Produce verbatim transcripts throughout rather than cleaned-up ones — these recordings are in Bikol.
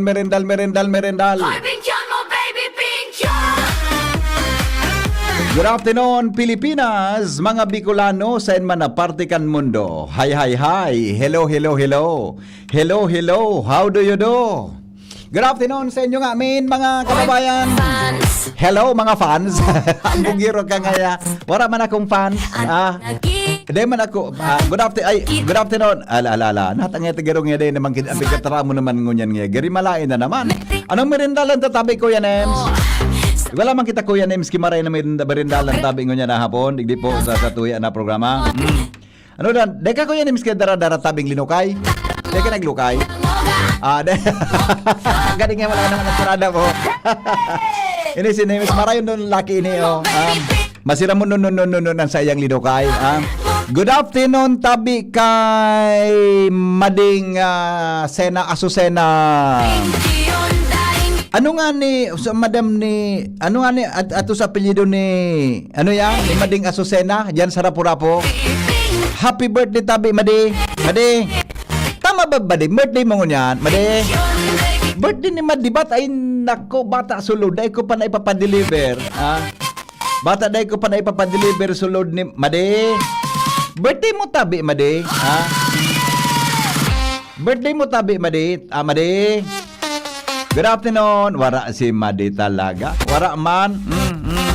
merendal, merendal, merendal, merendal. Hoy, pinchon mo, baby, pinchon! Good afternoon, Pilipinas, mga Bicolano, saen man na parte kan mundo. Hi, hi, hi. Hello, hello, hello. Hello, hello. How do you do? Good afternoon sa inyo nga, min, mga kababayan. Fans. Hello, mga fans. Ang bugiro ka ngaya. Wala man akong fans. Ah, di man ako. Ah, good after-, ay, good afternoon. Ala, ala, ala. Natangay ta garo nga din naman kin-, ang pagkatara mo naman ngunyan nga. Gari malain na naman. Anong merindalan tatabi, Kuya Nems? Wala man kita, Kuya Nems, kimaray na merinda-, merindalan tabi ngunyan na hapon. Digdi po sa, sa tuya na programa. Mm. Ano dan? Dai ka, Kuya Nems, kaya dara-dara tabing linukay? Dai ka naglukay? Ah, de-, galing nga wala naman ang sarada mo. Ini si Nems, marayon nun laki ini, oh. Ah, masira mo nun, nun, nun, nun, nun ang sayang linukay, ah. Good afternoon, tabi kay Mading, ah, Sena Asusena. Ano nga ni, sa madam ni, ano nga ni, at, ato sa apelyido ni, ano yan? Ni Mading Asusena, dyan sa Rapu-Rapu. Happy birthday, tabi, Madi. Madi. Tama ba, Madi? Birthday mo ngunyan, Madi? Birthday ni Madi, bat? Ay, nako, bata, sulod. Dai ko pa na ipapadeliver. Ah. Bata, dai ko pa na ipapadeliver, sulod ni Madi. Birthday mo, tabi, Madi. Ah. Birthday mo, tabi, Madi. Ah, Madi. Good afternoon. Wara si Madi talaga. Wara man. Mm, mm.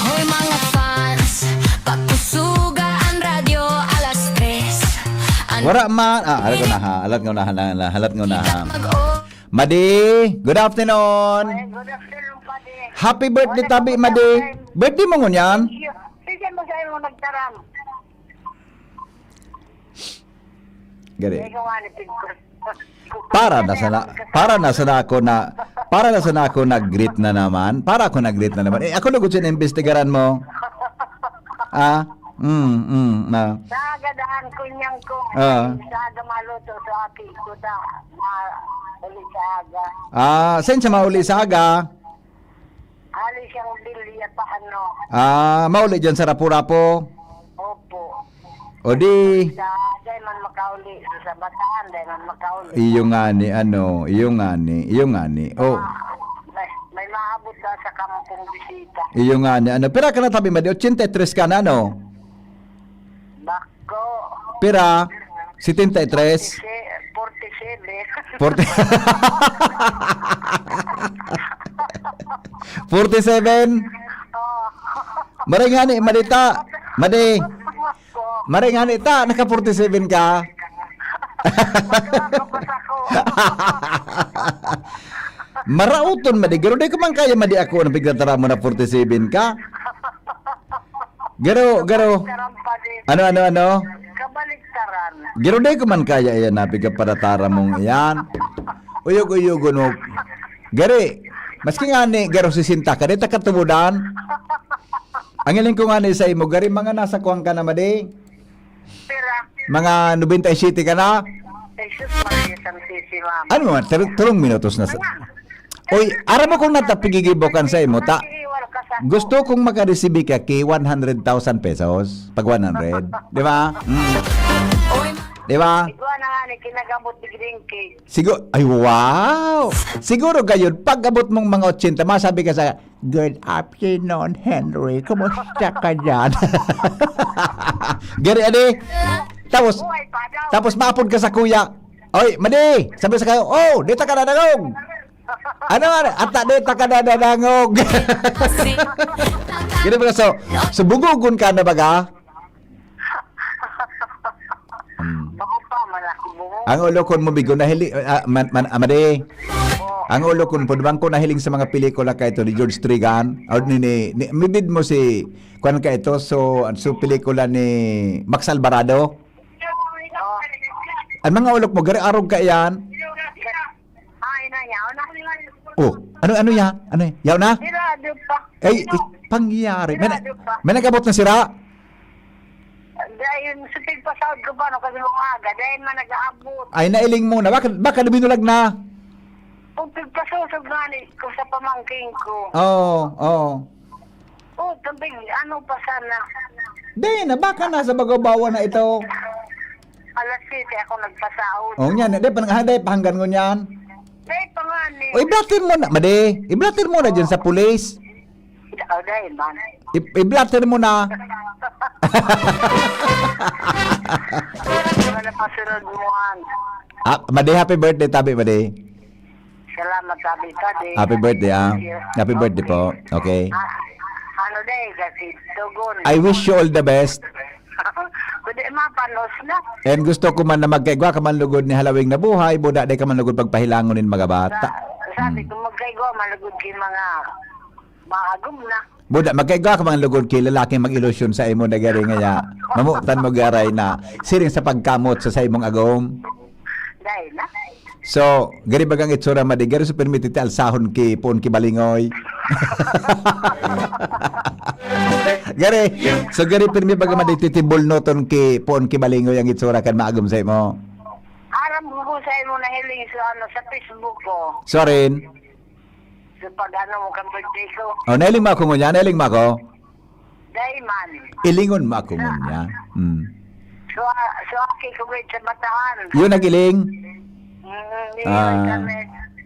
Hoy, mga fans, pakusuga ang radyo alas tres. An- Wara man. Ah, alat ko na ha. Alat ko na ha. Alat ko na ha. Mag-o- Madi, good afternoon. Ay, good afternoon, Padi. Happy birthday, tabi, Madi. Birthday mo ngunyan? Sige, masaya mo nagtaram. Gari. Ikaw nga ni Pedro. Para na sana, para na sana ako na, para na sana ako nag-greet na naman. Para ako nag-greet na naman. Eh, ako lugod sa inimbestigaran mo. Ah, mm, mm, na. Sa aga daan, kunyang ko. Ah. Sa aga maluto sa aki ko da. Ma-, uli sa aga. Ah, saan siya mauli sa aga? Hali siyang bilya pa, ano. Ah, mauli dyan sa Rapu-Rapu? Opo. O di. Sa, dahil man makauli. Sa Bataan, dahil man makauli. Iyo nga ni, ano, iyo nga ni, iyo nga ni. Oh. Ah, may, may maabot ka sa kampong bisita. Iyo nga ni, ano, pira ka na tabi, Madi? Ochenta y tres ka na, no? Bako. Pira? Setenta y tres? Forty-seven. Forty. Forty-seven? Oh. Maray nga ni, Madi ta. Madi. Maray nga ni ta, naka forty-seven ka. Magkakapos ako. Marauton, Madi. Garo, di ko man kaya, Madi, ako na pigtatara mo na forty-seven ka. Garo, garo. Kabaligtaran pa din. Ano, ano, ano? Kabaligtaran. Garo, di ko man kaya iyan, napiga paratara mong iyan. Uyog-uyogon mo. Gari, maski nga ni, garo sisinta ka, di ta katubudan. Ang hiling ko nga ni sa imo, gari, mga nasa kuwang ka na, Madi? Pira? Mga nobenta y siyete ka na? Jesus Maria Santisima. Ano man, tur-, turong minutos na sa... Mga Oy, aram mo kung natapigigibo kan sa imo, ta? Gusto kong makaresibi ka ki one hundred thousand pesos, pag one hundred. Di ba? Mm. Di ba? Igwa na nga ni kinagamot ni Grinky. Sigo-, ay, wow! Siguro gayud, pag abot mong mga ochenta, masabi ka sa, "Good afternoon, Henry. Kumusta ka dyan?" Gari, adi? Tapos, Buhay pa daw. Tapos maapod ka sa kuya. "Oy, Madi," sabi sa kayo, "Oh, dito ka na dangog." Ano nga, at na dito ka na dadangog. Gini ba, so, so, bugugon ka na baga? Ang ulo kon mubigo, nahiling, ah, man, man, ah, madi. Ang ulo kon pud bang ko nahiling sa mga pelikula ka ito ni George Trigan, or ni, ni, ni, midid mo si, kuwan ka ito, so, so pelikula ni Max Alvarado. Ang mga ulok mo, gari arog ka yan. Ay, na niya. Oh, ano, ano ya? Ano ya? Yaw na? Sirado pa. Ay, eh, pangyayari. May, na- Sirado pa. May nag-abot na sira? Dahil sa pigpasahod ko pa, no, kasi umaga, dahil man nag-aabot. Ay, nailing mo na. Baka, baka nabinulag na. Kung pigpasusog nga ni ko sa pamangking ko. Oo, oo. Oh, tambing, ano pa sana? Di na, baka nasa bagabawa na ito. Alas siyete ako nagpasahod. Oh, yan. Di pa, di pa hanggan ngunyan. Di pa nga ni. O, i-blotter mo na, madi. I-blotter mo na dyan sa pulis. Oh, dahil man. I- i-blotter mo na. Ano na pasunod mo, an? Ah, madi, happy birthday, tabi, madi. Salamat, tabi, tabi. Happy birthday, ah. Thank you. Happy birthday po. Okay. Ah, ano, day, kasi tugon. I wish you all the best. Kundi mapanos na. And gusto ko man na magkaigwa ka man lugod ni halawing na buhay, buda di ka man lugod pagpahilangon nin mga bata. Sa, sabi ko, magkaigwa man lugod kay mga maagom na. Buda, magkaigwa ka man lugod kay lalaking mag-ilusyon sa imo na gari ngaya. Mamutan mo garay na siring sa pagkamot sa, sa imong agom. Dahil na. So, gari bagang itsura, madi, gari sa permiti ti alsahon ki puon ki balingoy. Gari, so gari pirmi baga, madi, titibulnoton ki puon ki balingoy ang itsura kan maagom sa imo. Aram ko kung sa imo nahiling sa, ano, sa Facebook ko. Sorry. Sa pag-ano mo kan birthday ko. Oh, nailing mo ako ngunyan, nailing mo ako. Dai man. Ilingon mo ako ngunyan. Hmm. So, ah, so, aki ko gid sa Bataan. Yun, nag-iling? Mm, yun, Ah. kami.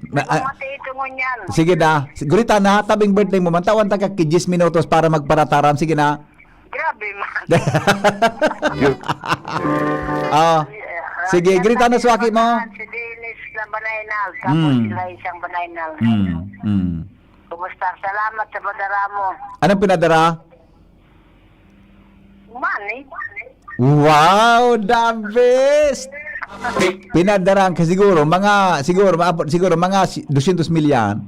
Na, ah, Pamati ito ngunyan. Sige na. Gurita na, tabing birthday mo man. Tawan ta ka ki diyes minutos para magparataram. Sige na. Grabe man. Ah. Sige, Yan grita na lang sa aki mo. Yung Bataan, si Dennis na Banaynal, tapos Hmm. sila isang Banaynal. Hmm. Hmm. Kumusta? Salamat sa padara mo. Anong pinadara? Money. Wow, the best! Pinadara ka siguro, mga, siguro, maabot, siguro, mga si-, dosyentos mil yan.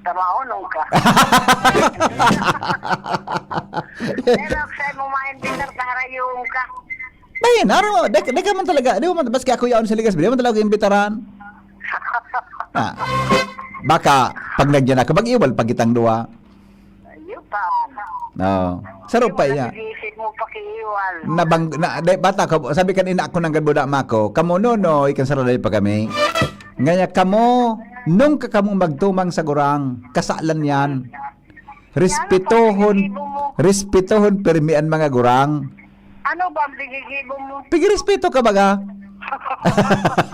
Tamaon ka. Pero sa mo maimbitar, tangarayon ka. Bayan, araw, di, di ka man talaga, di mo man, maski ako yaon sa Ligas, di mo man talaga imbitaran. Ah, baka, pag nagyan ako, mag-iwal pa kitang duwa. Ayun pa. Oo. Saro pa Yung iya. nag-iisip mo pakiiwan. Nabang-, na, de, bata ka, sabi kanina ako nang gabuda mako, kamo, Nonoy, kan saraday pa kami. Ngaya kamo, nung ka kamo magtumang sa gurang, kasalan yan. Ano Respetohon, pang gigibo mo? Respetohon pirmi an mga gurang. Ano ba ang gigibo mo? Pigirespeto ka baga?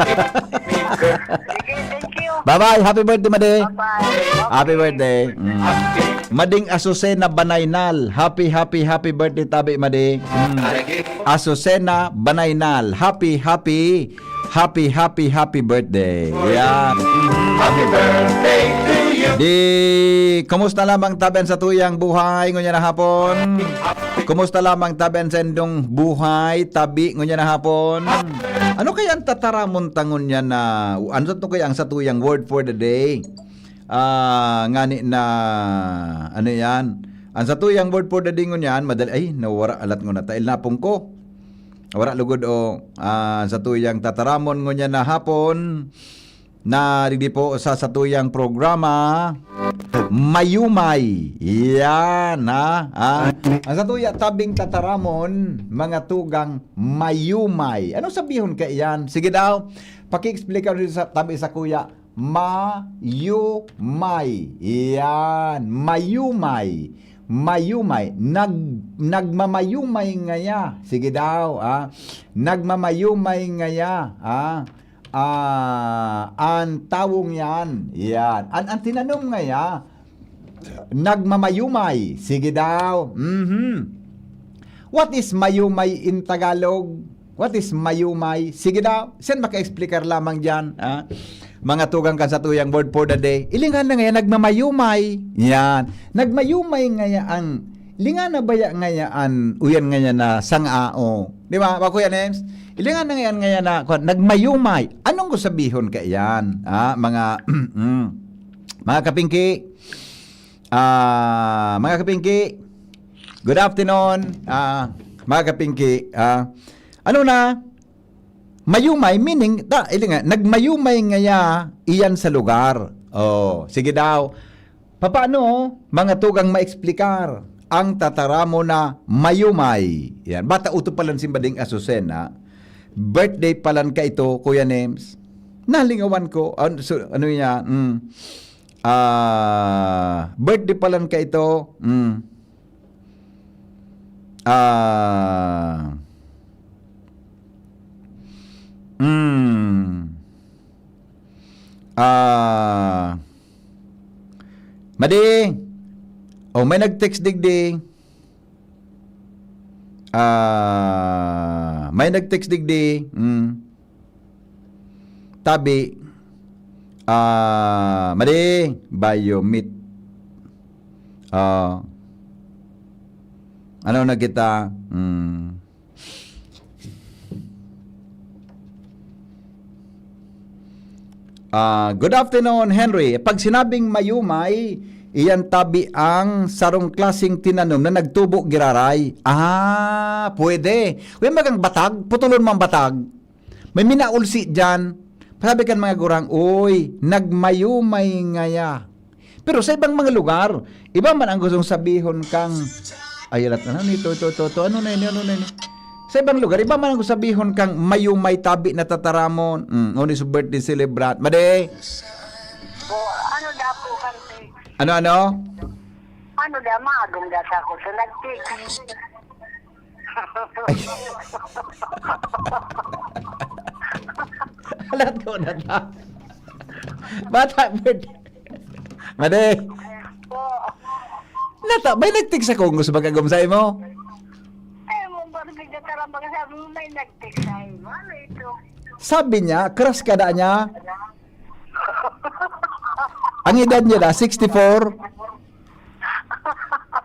Sige, thank you. Bye-bye. Happy birthday, Madi. Bye-bye. Happy birthday. Mm. Mading Azucena Banaynal. Happy, happy, happy birthday, tabi, Madi. Mm. Azucena Banaynal. Happy, happy, happy, happy, happy birthday. Yeah. Happy birthday to you. Di, kumusta lamang tabi an satuyang buhay ngunyan na hapon? Kumusta lamang tabi an saindong buhay, tabi ngunyan na hapon? Ano kaya ang tataramon ta ngunyan na, ano to kaya ang satuyang word for the day? Ah, ngani na, ano yan? Ang satuyang word for the day ngunyan, madali, ay, nawara alat ngunyan. Tail napong ko. Wara lugod o, ah, satuyang tataramon ngunyan na hapon. Na digdi po sa satuyang programa, Mayumay. Yan, ha? Ah, ang satuya tabing tataramon, mga tugang mayumay. Ano sabihon kaiyan? Sige daw, paki-explica sa tabi sa kuya. Mayumay. Yan, mayumay. Mayumay. Nag-, nagmamayumay ngaya. Sige daw, ah. Nagmamayumay ngaya, ah. Ah, an tawong yan. Yan. An, an tinanom ngaya, nagmamayumay. Sige daw. Mhm. What is mayumay in Tagalog? What is mayumay? Sige daw. Siyan maka-explicar lamang diyan, ha? Mga tugang kan satuyang word for the day. Ilingan na ngaya, nagmamayumay. Yan. Nagmayumay ngaya ang Ilinga na baya ngaya an uyan ngaya na sanga, o. Di ba, ba, Kuya Nems? Ilinga na ngayan ngaya na, kwan, nagmayumay. Anong ko sabihon kaiyan? Ah, mga, mm, mga kapingki, ah, mga kapingki, good afternoon, ah, mga kapingki, ah, ano na, mayumay, meaning, ta, ilinga, nagmayumay ngaya iyan sa lugar. Oh, sige daw. Papaano mga tugang maeksplikar ang tataramon na mayumay? Yan. Bata uto palan simbading Azucena. Birthday palan ka ito, Kuya Nems. Nalingawan ko. An-, so, ano niya? Mm. Ah, birthday palan ka ito. Mm. Ah. Mm. Ah. Madi. Oh, may nag-text digdi. Ah, may nag-text digdi. Mm. Tabi. Ah, madi. Biomit. Ah. Ano na kita? Mm. Ah, good afternoon, Henry. Pag sinabing mayumay, iyan tabi ang sarong klaseng tinanom na nagtubo giraray. Ah, pwede. Uy, magang batag, putulon mo ang batag. May minaulsi diyan. Sabi kan mga gurang, "Uy, nagmayumay ngaya." Pero sa ibang mga lugar, iba man ang gustong sabihon kang, ay, alat na, ano ito, ito, ito, ito, ano na ini, ano na ini? Sa ibang lugar, iba man ang gustong sabihon kang mayumay tabi na tataramon. Mm, uni sa birthday celebrant. Madi! O, ano daw po kasi? Ano, ano? Ano daw, maagom daw ako sa nagtik. Alat ko na ta. Bata, birthday. Madi. Po. Nata, may nag-text sa Congo sa pagkagumsay mo? Ay, mo, Barbie, na tarambang sabi mo, may nag-text sa imo. Ano ito? Sabi niya, crush ka da niya. Ang edad niya da, sixty-four.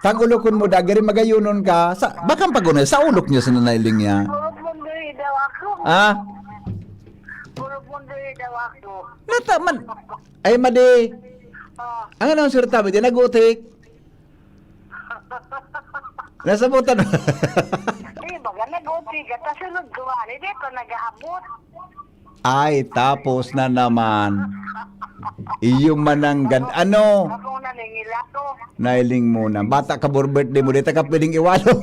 Tang ulokon mo da, gari magayunon ka. Sa, baka ang pag-unay, sa ulok niya, sa nanailing niya. Puro pundoy daw ako. Ah? Puro pundoy daw ako. Nata man. Ay, madi. Oh. Ang anong sir tabi, di nagutik. Nasabutan. Di, baga nag-uti ka, ta sunod ko, ani, di pa nag-aabot. Ay, tapos na naman. Iyo mananggad. Ano? Ako naningil ako. Nailing mo na. Bata ka, bur-, birthday mo, di ta ka pwedeng iwalo.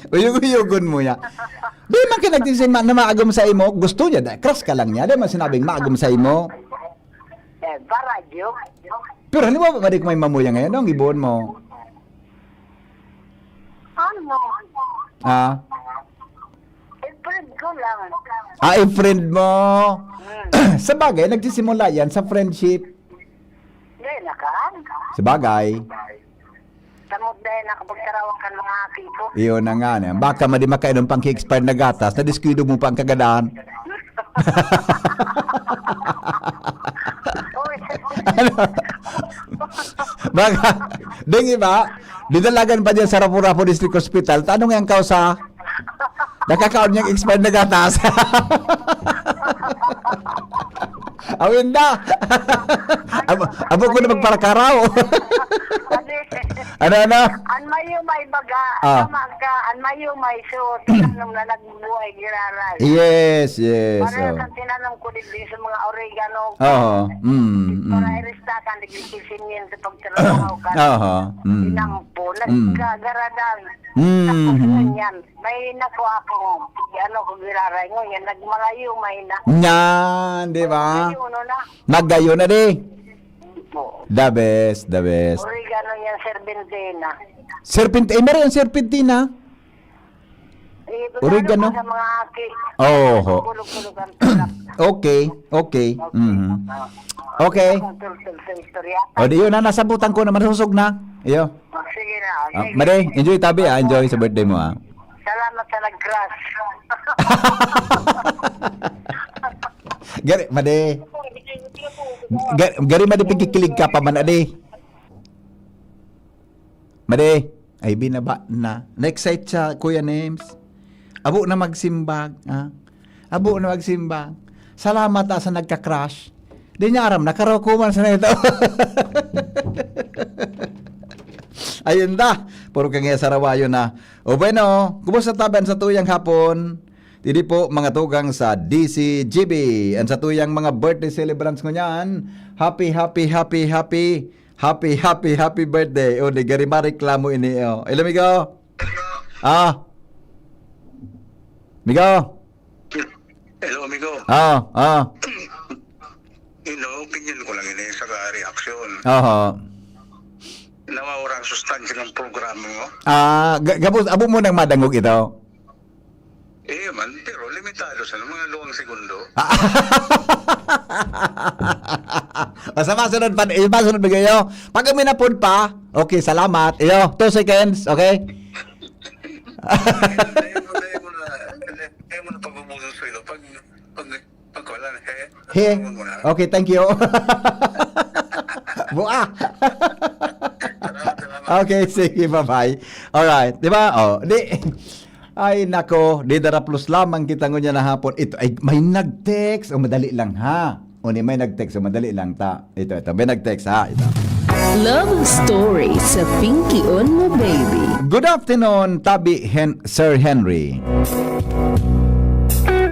Uyog-uyogon mo ya. Di man ka nagtisim na maagom sa imo. Gusto niya, da-, crush ka lang niya. Di man sinabing maagom sa imo. Eh, para joke. Pero halimbawa, madi ko may mamuya ngayon, no? Ang ibuon mo. Ano? Ah? I-friend ko lang. Ah, i-friend mo. Hmm. Sa bagay, nagsisimula yan sa friendship. Hindi, nakaan. Sa bagay. Samot dahil nakapagtarawan kan mga aki ko. Iyon na nga, ne. Baka madi makainom pang ki-expired na gatas, nadiskuido mo pa ang kagadahan. Uy. Ano? Baka, ding iba, didalagan pa dyan sa Rapu-Rapu District Hospital. Tanong yang kausa, nakakaon niyang expired na gatas. Awinda! Abo, abo ko na magparakaraw. Ano, ano? An mayo may baga, Ah. tama ka, an mayo may suot, tinanom na nagbubuhay, giraray. Yes, yes, Pareho oh. sa tinanom ko digdi sa mga oregano. Oo, mm, mm. Para irista ka, nagkikisingin sa pagtrabaho ka. Oo, mm. Tinampo, Mm. nagkagaradan. Mm, Tapos mm. ngunyan, may nakuha akong, ano ko, giraray, ngunyan, nagmalayo, may na. Yan, di ba? Ayun, ano na? Magayon na di. Opo. The best, the best. Oregano niyan, serpentina. Serpent-, eh, meron yung serpentina. Eh, Oregano? Sa mga aki. Oho. Kulog-kulog ang tulak. Okay, okay. Mhm. Okay. Ang tultul sa istorya. O, di yun na, nasabutan ko naman, susog na. Iyo. Oh, sige na. Oh, sige. Mare, enjoy tabi, ah. Enjoy sa birthday mo, ah. Salamat sa nag-crush. Gari, madi. Ga-, gari, madi, pagkikilig ka pa man, adi. Madi, ay binaba na. Na-excite siya, Kuya Nems. Abo na magsimbag, ha? Abo na magsimbag. Salamat, ah, sa nagka-crush. Di niya aram, nakarokoman sa nito. Ayun da. Puro ka nga sarawayo na. O bueno, kumusta tabi an satuyang hapon? Didi po, mga tugang sa D C G B. An satuyang mga birthday celebrants ngunyan, happy, happy, happy, happy, happy, happy, happy birthday. O, di gari mareklamo ini, o. Hello, amigo. Ah. Amigo. Hello, amigo. Ah, ah. Ino, opinion ko lang ini, saka reaksyon. Aha. Nawawara ang sustansya ng programa mo. Ah, ga-, gabos, abo mo nang madangog ito? Eh, man, pero limitado sa mga luwang segundo. O, sa masunod pa, eh, masunod na kayo. Pag uminapod pa, okay, salamat. Iyo, two seconds, okay? Ayaw mo, ayaw mo na, ayaw mo na pag-ubusan sa'yo. Pag, pag, pag wala na, eh, He. Ayaw mo na. Okay, thank you. Bua. Salamat, salamat. Okay, sige, bye-bye. Alright, di ba? Oh, di, ay, nako, di daraplos lamang kita ngunyan na hapon. Ito, ay, may nag-text. O, madali lang, ha? O, ni may nag-text. O, madali lang, ta. Ito, ito. May nag-text, ha? Ito. Love Story sa Pinky on mo, baby. Good afternoon, Tabi Hen-, Sir Henry.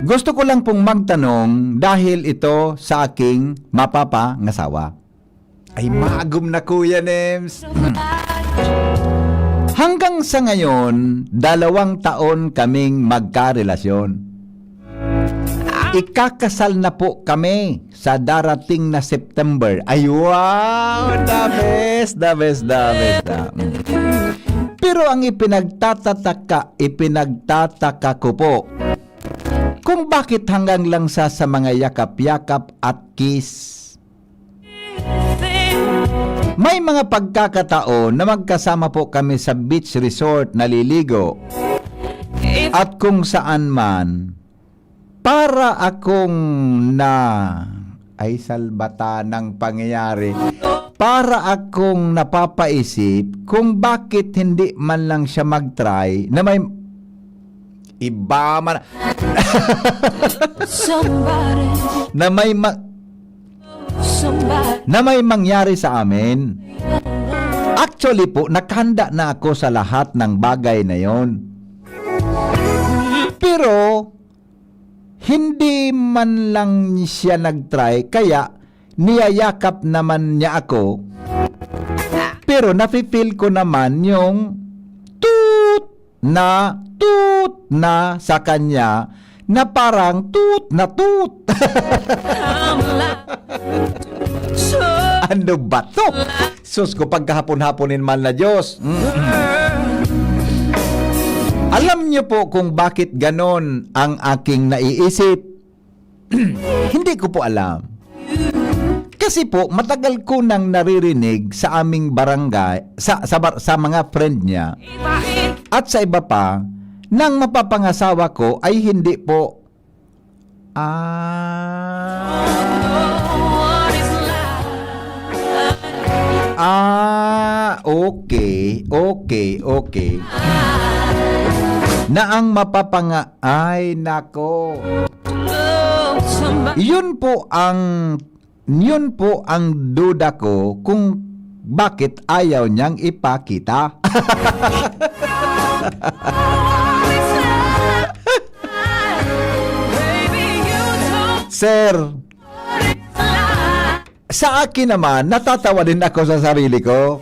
Gusto ko lang pong magtanong dahil ito sa aking mapapangasawa. Ay, magom na, Kuya Nems. Hanggang sa ngayon, dalawang taon kaming magkarelasyon. Ikakasal na po kami sa darating na September. Ay, wow! The best, the best, the best, ah. Mm. Pero ang ipinagtatataka, ipinagtataka ko po, kung bakit hanggang lang sa, sa mga yakap-yakap at kiss. May mga pagkakataon na magkasama po kami sa beach resort, naliligo. At kung saan man, para akong na, ay, salbata ng pangyayari. Para akong napapaisip kung bakit hindi man lang siya mag-try na may iba man Somebody. Na may ma-, Somebody. Na may mangyari sa amin. Actually po, nakahanda na ako sa lahat ng bagay na yon. Pero, hindi man lang siya nag-try, kaya niyayakap naman niya ako. Pero nafe-feel ko naman yung toot na, toot na sa kanya na parang toot na toot. Ano ba to? Sus ko, pagkahapon-hapon nin mahal na Diyos. Mm. Alam niyo po kung bakit ganon ang aking naiisip? Hindi ko po alam. Kasi po, matagal ko nang naririnig sa aming barangay, sa, sa bar-, sa mga friend niya, at sa iba pa, nang mapapangasawa ko ay hindi po, ah, ah, okay, okay, okay. Na ang mapapanga-, ay, nako. Yun po ang, yun po ang duda ko kung bakit ayaw niyang ipakita. Sir, sa akin naman, natatawa din ako sa sarili ko.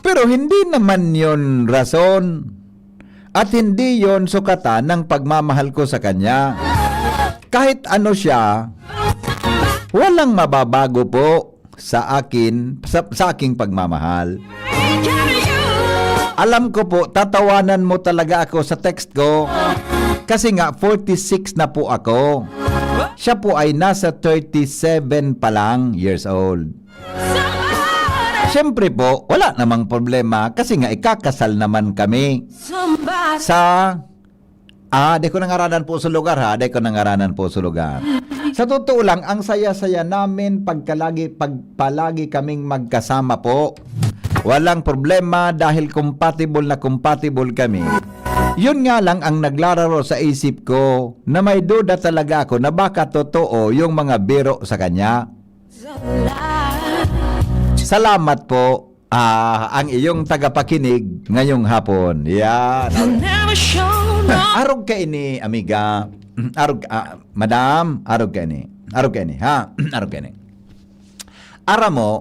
Pero hindi naman yon rason. At hindi yon sukatan ng pagmamahal ko sa kanya. Kahit ano siya, walang mababago po sa akin, sa, sa aking pagmamahal. Alam ko po, tatawanan mo talaga ako sa text ko. Kasi nga, forty-six na po ako. Siya po ay nasa thirty-seven pa lang years old. Siyempre po, wala namang problema kasi nga ikakasal naman kami sa, ah, di ko nangaranan po sa lugar ha, di ko nangaranan po sa lugar. Sa totoo lang, ang saya-saya namin pagkalagi, pag palagi kaming magkasama po. Walang problema dahil compatible na compatible kami. Yun nga lang ang naglalaro sa isip ko na may duda talaga ako na baka totoo yung mga biro sa kanya. Salamat po, ah, ang iyong tagapakinig ngayong hapon. Yan. Arog ka ini, amiga. Arog, ah, madam, arog ka ini. Arog ka ini, ha? Arog ka ini. Aram mo,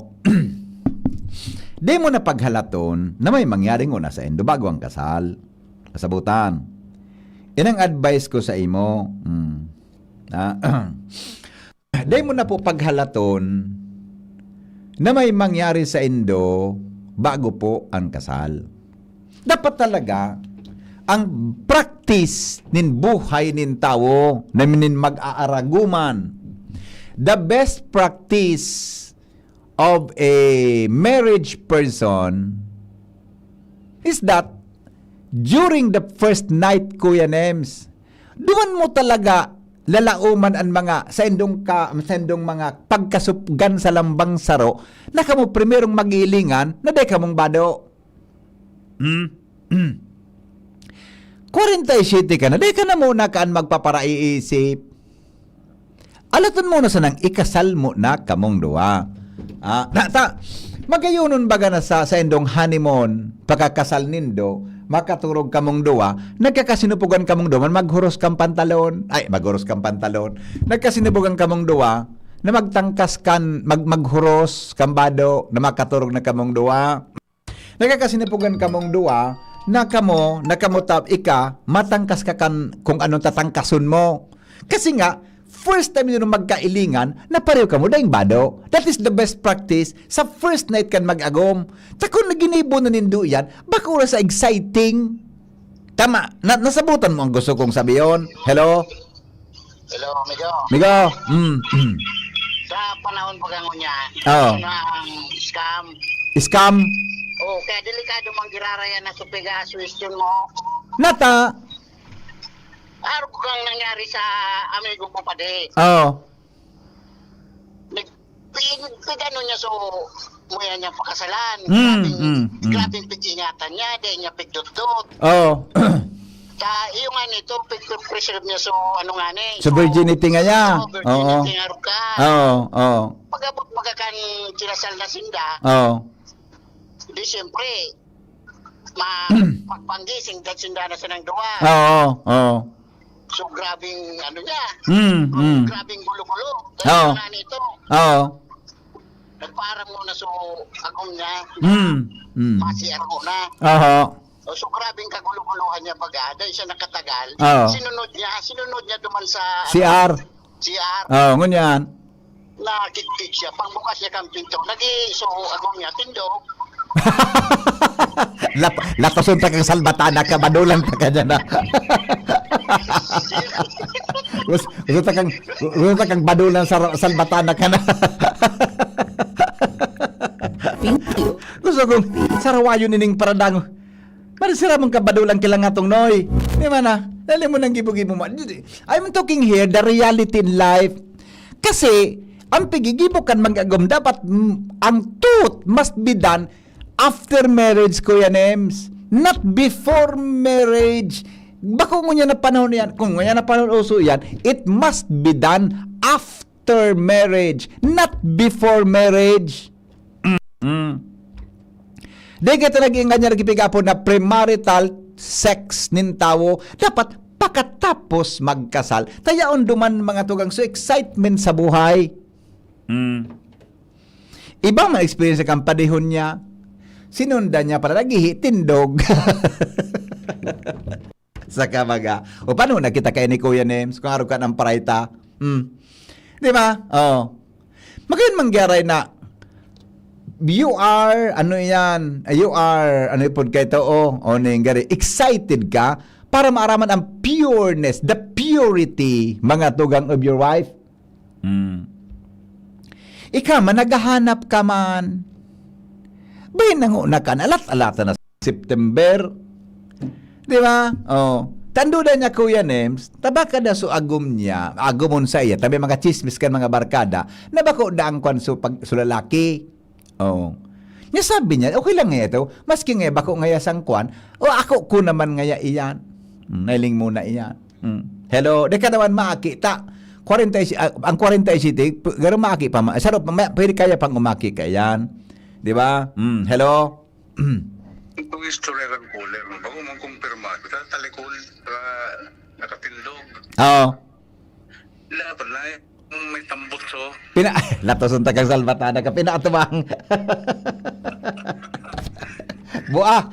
di mo na paghalaton na may mangyari nguna saindo bago ang kasal. Kasabutan. Yan ang advice ko sa imo. Hmm. Ah, di mo na po paghalaton na may mangyari saindo bago po ang kasal. Dapat talaga ang practice nin buhay nin tawo na nin mag-aaraguman. The best practice of a marriage person is that during the first night, Kuya Nems, duman mo talaga lalauman an mga saindong ka-, saindong mga pagkasupgan sa lambang saro na kamo primerong mag-iilingan na dai kamong bado. Hmm? Kwarenta y siyete ka na, dai ka na muna kaan magpaparaiisip. Alaton mo na sanang ikasal mo na kamong duwa. Ah, na, ta, magayonon baga na sa, sa indong honeymoon, pagkakasal nindo, makaturog kamong duwa, nagkakasinupugan kamong duwa, maghuros kang pantalon, ay, maghuros kang pantalon, nagkasinupugan kamong duwa, na magtangkas kan, mag, maghuros kang bado, na makaturog na kamong duwa. Nagkakasinupugan kamong duwa, na kamo, na kamo ta, ika, matangkas ka kan kung anong tatangkason mo. Kasi nga, first time nindo magkailingan, na pareho kamo daing bado. That is the best practice sa first night kan mag-agom. Ta kun ginibo na nindo iyan, bako ra sa exciting. Tama, na, nasabutan mo ang gusto kong sabihin. Hello? Hello, amigo. Amigo, mm, mm. Sa panahon pa ka ngunyan, Oo. Ano na ang scam? Scam? Oo, kaya delikado man giraraya na sa piga-aswestyon mo. Nata? Arog kang nangyari sa amigo ko, padi. Oo. Nag-, pig-, pig-ano niya, so, muya niya pakasalan. Mm, Grabing, mm, mm. Grabing pig-ingatan niya, di niya pigdutdut. Oo. Sa iyo nga nito, pig-, preserve niya, so, ano nga ni, So, so, virginity nga niya. Oo, virginity Oo. nga rin ka. Oo, oo. Pag-abot baga kan kinasal na sinda, Oo. di siyempre, ma-, pagbanggi, sinda, sinda na silang duwa. Oo, oo. So, grabing, ano niya, Mm, mm. grabing gulo-gulo. Oo. Kaya nga nito, Oo. nagpaaram muna so agom niya, Mm, mm. ma-C R muna. Oho. O, so, grabing kagulo-guluhan niya baga. Dahil siya nakatagal, Oo. sinunod niya, sinunod niya duman sa, ano, C R. C R. Oo, ngunyan. Nakiktig siya. Pagbukas niya kang pinto, nag-i-, so, agom niya, tindog. Lap-, latason ta kang salbatana ka, badulan ta ka dyan, ha? Gus-, gusto ta kang, gusto ta kang badulan sa ro-, salbatana ka na. Thank you. Gusto kong sarawayon nining paradang. Pero sira mong kabadulan kailangan tong noy. Di ba na? Dali mo nang gibo-gibo mo. I'm talking here, the reality in life. Kasi, ang pigigibo kan mag-agom, dapat, mm, ang tooth must be done after marriage, Kuya Nems. Not before marriage. Bako ngunyan na panahon yan. Kung ngunyan na panahon uso yan, it must be done after marriage, not before marriage. Mm. Dai kita nag-iingan niya nagipigapon na premarital sex nin tawo. Dapat pakatapos magkasal. Tayaon duman mga tugang so excitement sa buhay. Mm. Iba man experience kan padihon niya. Sinundan niya pala, nagihi, tindog. Saka baga. O, paano na kita kay ni Kuya Nems? Kung araw ka ng parayta. Hmm. Di ba? Oh. Magayon manggaray na, you are, ano yan, you are, ano ipod kay to, oh, o ning gari, excited ka para maaraman ang pureness, the purity, mga tugang of your wife. Hmm. Ika man, naghahanap ka man. Bay, nanguna ka, alat-alatan na September. Di ba? Oh. Tando na niya, Kuya Nems, tabaka na so agom niya, agumon sa iya, tabi mga chismis kan mga barkada, na bako na ang kwan so, pag, so lalaki. Oh. Niya sabi niya, okay lang nga ito. Maski nga bako nga ya sangkwan, o ako ko naman nga ya iyan. Hmm, nailing muna iyan. Hmm. Hello, di ka naman makakita. Kwarenta y siete, ah, ang kwarenta y siete, p-, garo maaki pa ma-, saro pa, ma-, pwede kaya pang umaki ka yan. Di ba? Hmm, hello? Itong istorya kan caller, no? Bago man kumpirma, kita talikol, ah, nakatindog. Oo. Wala pa na, yung may tambutso. Pina-, latoson ta kang salbatada ka, pinaatubang. Buah.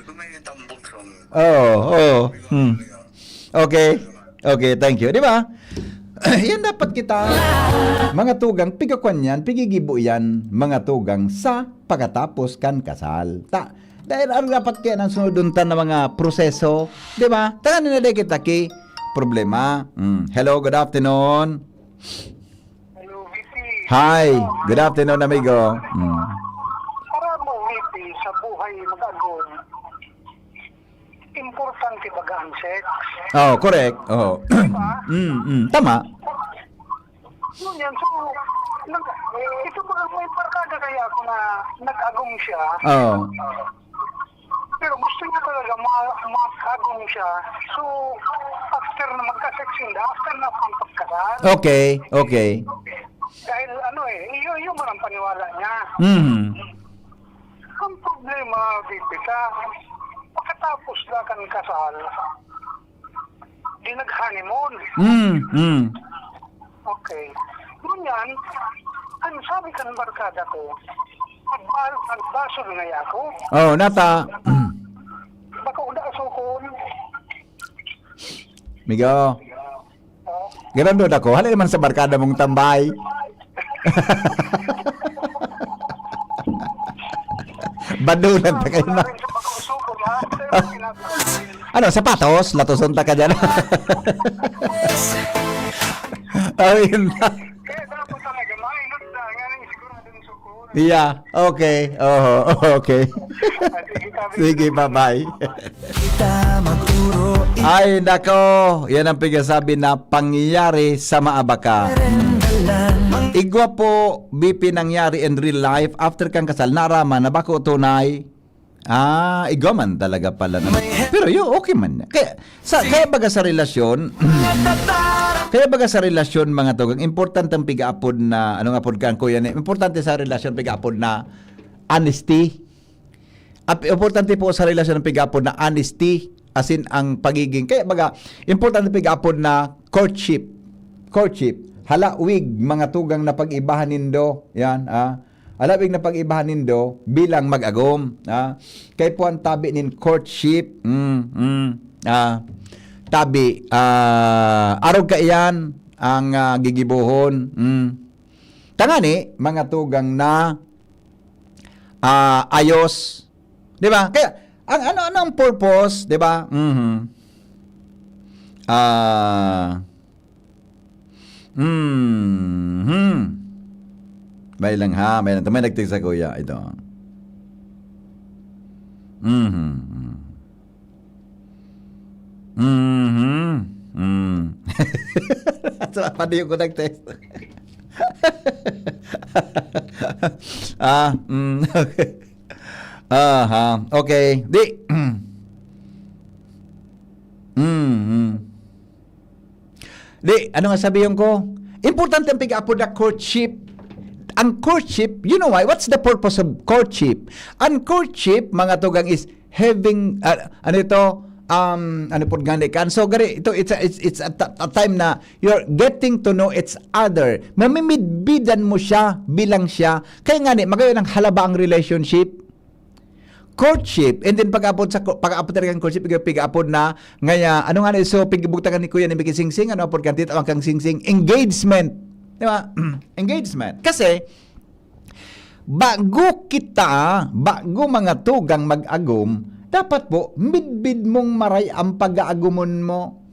Kung may tambutso. Oo, oo. Hmm. Okay. Okay, thank you. Di ba? Yan dapat kita, mga tugang, pigakwan yan, pigigibo yan, mga tugang, sa pagkatapos kan kasal. Ta, dahil ano dapat kaya nang sunodon ta na mga proseso, di ba? Tangan na dahil kita ki problema. Mm. Hello, good afternoon. Hello, V P. Hi, good afternoon, amigo. Mm. Para mo, V P, sa buhay mag-agom, importante baga ang sex. Oh, correct. Oh. Di ba? Mm, mm. Tama. Yun yan. So, nag-, ito pa, may barkada kaya ako na nag-agom siya. Oh. Pero gusto niya talaga ma-, mag-agom siya. So, after na magka-sex sila, after na pang pagkasal. Okay, okay. Dahil ano eh, iyo, iyo man ang paniwala niya. Mm. Ang problema, V P, sa pagkatapos na kan kasal, di nag-honeymoon. Mm, mm. Okay. Ngunyan, ang sabi kan barkada ko, "Magba-, magbasol ngaya ako." Oh, nata. Bako da sukon. Migo. Oh. Ganun doon ako. Hala naman sa barkada mong tambay. Badulan ta kayo na. Ano, sapatos? Latoson ta ka dyan. Ayun na. Kaya dapat talaga, maingat na. Nga nang siguradong sukon. Yeah, okay. Oho, okay. Sige, bye-bye. Kita magturo. Ay, nako. Yan ang pigsasabi na pangyayari sa maabaka. Igwa po, B P, nangyari in real life. After kang kasal, naaraman na bako tunay. Ah, igwa man talaga pala naman. Pero yo, okay man. Kaya, sa, kaya baga sa relasyon, kaya baga sa relasyon, mga tugang, importante ang pigaapod na, anong apod ka, kuya, ni? Importante sa relasyon, pigaapod na honesty. Ap-, importante po sa relasyon ang pigaapod na honesty, as in, ang pagiging, kaya baga, importante pigaapod na courtship. Courtship. Hala, wig, mga tugang na pag-ibahan nindo. Yan, ah. Hala, wig na pag-ibahan nindo bilang mag-agom, ah. Kay po ang tabi nin courtship, mm, mm, ah, tabi, ah, arog kaiyan ang, ah, gigibohon, mm. Tangani, mga tugang na, ah, ayos. Di ba? Kaya, ang, ano, ano ang purpose? Di ba? Mhm. Ah, mhm. May lang ha, may lang. May nagtig sa kuya. Ito. Mhm. Mhm. Mm. So, pati yung ko nag-text. Ah, mm, okay. Aha, okay. Di. Mm, mm. Di, ano nga sabihin ko? Importante ang pigaapod na courtship. Ang courtship, you know why? What's the purpose of courtship? Ang courtship, mga tugang, is having, ah, ano ito? Um, ano po gani kan? So, gari, ito, it's a, it's, it's a, t-, a time na you're getting to know each other. Mamimidbidan mo siya bilang siya. Kaya nga ni, magayon ang halaba ang relationship. Courtship, and then pag-apod sa co-, pag-apod talaga ng courtship, piga-, piga-apod na, ngaya, ano nga na, so, pigibugtakan ni Kuya ni Mickey Singsing, ano apod kan tita, kang Singsing, engagement. Di ba? Engagement. Kasi, bago kita, bago mga tugang mag-agom, dapat po, midbid mong maray ang pag-aagumon mo.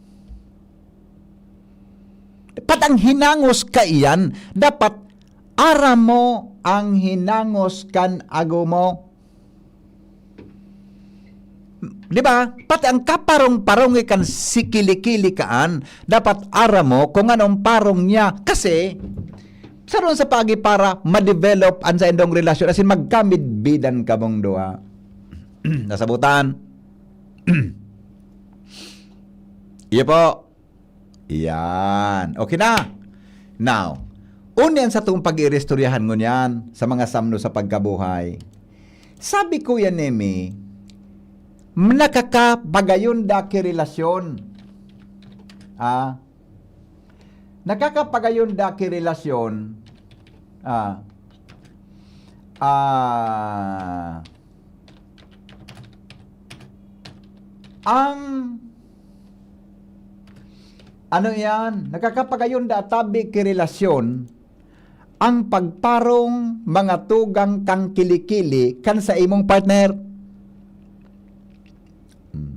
Pat ang hinangos kaiyan, dapat aram mo ang hinangos kan agom mo. Di ba? Pati ang kaparong-parong kan sikili-kili kaan, dapat aram mo kung anong parong niya. Kasi, Saron sa paagi para ma-develop an saindong relasyon, as in, magkamidbidan kamong duha. Nasabutan? Iyo po. Yan. Okay na. Now, unya an satong pag-iiristoryahan ngunyan sa mga samno sa pagkabuhay. Sabi, Kuya Nemi, nakakapagayon da ki relasyon. Ah, nakakapagayon da ki relasyon. Ah, ah, ang, ano yan, nakakapagayon da tabi ki relasyon ang pagparong mga tugang kang kilikili kan sa imong partner. Hmm.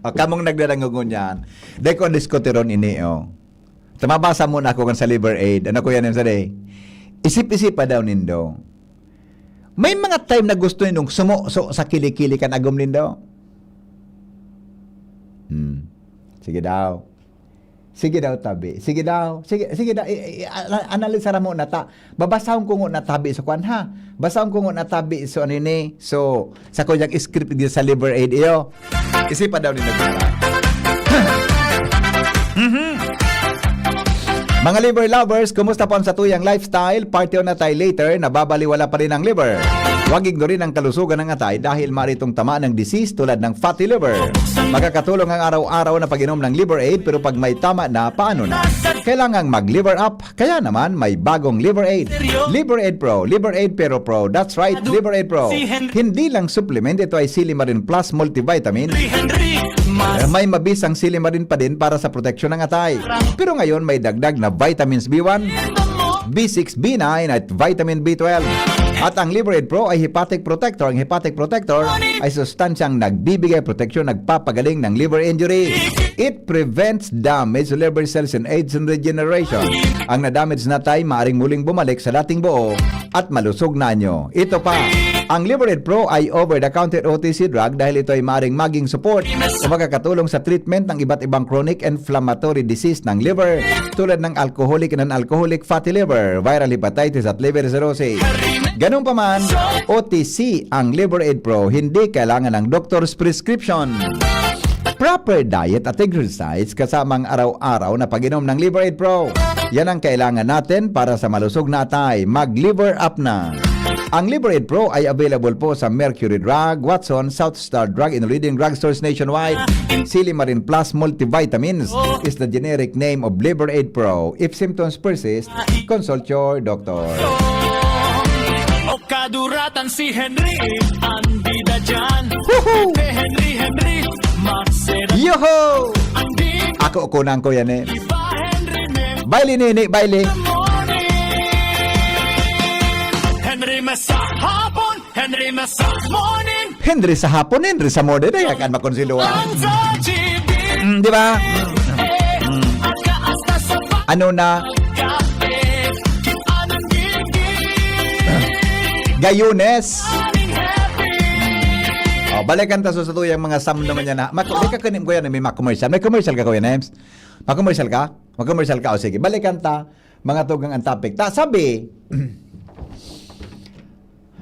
O, kamong nagdadangog ngunyan, dai ko diskutiron ini, oh. Tumabasa muna ako kan sa Liver Aid. Ano ko yan, sa day? Isip-isip pa daw nindo. May mga time na gusto nindong sumuso sa kilikili kan agom nindo. Hmm. Sige daw. Sige daw, tabi. Sige daw. Sige, sige daw. I, i, ana-, analisara mo na ta. Babasahon ko ngunyan tabi sa kwan, ha? Basahon ko ngunyan tabi sa ano ini. So, sa kuyang script di sa Liver Aid, iyo. Isipa daw ni Nagmara. Mhm. Mga liver lovers, kumusta po ang satuyang lifestyle? Parte na tayo later, nababaliwala pa rin ang liver. Huwag ignorin ang kalusugan ng atay dahil maritong tama ng disease tulad ng fatty liver. Makakatulong ang araw-araw na pag-inom ng Liver Aid, pero pag may tama na, paano na? Kailangang mag-liver up. Kaya naman, may bagong Liver Aid. Liver Aid Pro. Liver Aid Pero Pro. That's right, Liver Aid Pro. Hindi lang supplement, ito ay Silimarin Plus Multivitamin. Eh, may mabisang silimarin pa din para sa proteksyon ng atay. Pero ngayon, may dagdag na vitamins B one, B six, B nine at vitamin B twelve. At ang Liver Aid Pro ay hepatic protector. Ang hepatic protector ay sustansyang nagbibigay proteksyon, nagpapagaling ng liver injury. It prevents damage to liver cells and aids in regeneration. Ang na-damage na atay maaring muling bumalik sa dating buo at malusog na anyo. Ito pa, ang Liver Aid Pro ay over-the-counter O T C drug dahil ito ay maaring maging support o makakatulong sa treatment ng iba't ibang chronic inflammatory disease ng liver, tulad ng alcoholic and non-alcoholic fatty liver, viral hepatitis at liver cirrhosis. Ganun pa man, O T C ang Liver Aid Pro, hindi kailangan ng doctor's prescription. Proper diet at exercise kasama ang araw-araw na pag-inom ng Liver Aid Pro. Yan ang kailangan natin para sa malusog na atay. Mag-liver up na. Ang Liver Aid Pro ay available po sa Mercury Drug, Watson, South Star Drug, and leading drugstores nationwide. Silimarin Plus Multivitamins is the generic name of Liver Aid Pro. If symptoms persist, consult your doctor. O kaduratan si Henry, ang bida dyan. Woohoo! Pepe Henry, Henry, Marcela. Yoho! Ang di Ako kunan ko yan eh. Iba Henry, may Baile, nini, baile. Morning. Henry Masa hapon, Henry Masa morning. Henry sa hapon, Henry sa morning. Dayakan makonsiluhan. Ang sa G B. Mm, di ba? At kaasta sa pa- Ano na? Kape. Anong gigi? Gayunes. Morning happy. Oh, balikan ta sa satuyang mga samno man yan, ha? Mak-, may kakanim ko yan, may mga commercial. May commercial ka, Kuya Nems? Mag-commercial ka? Mag-commercial ka? O sige, balikan ta, mga tugang ang topic. Ta, sabi,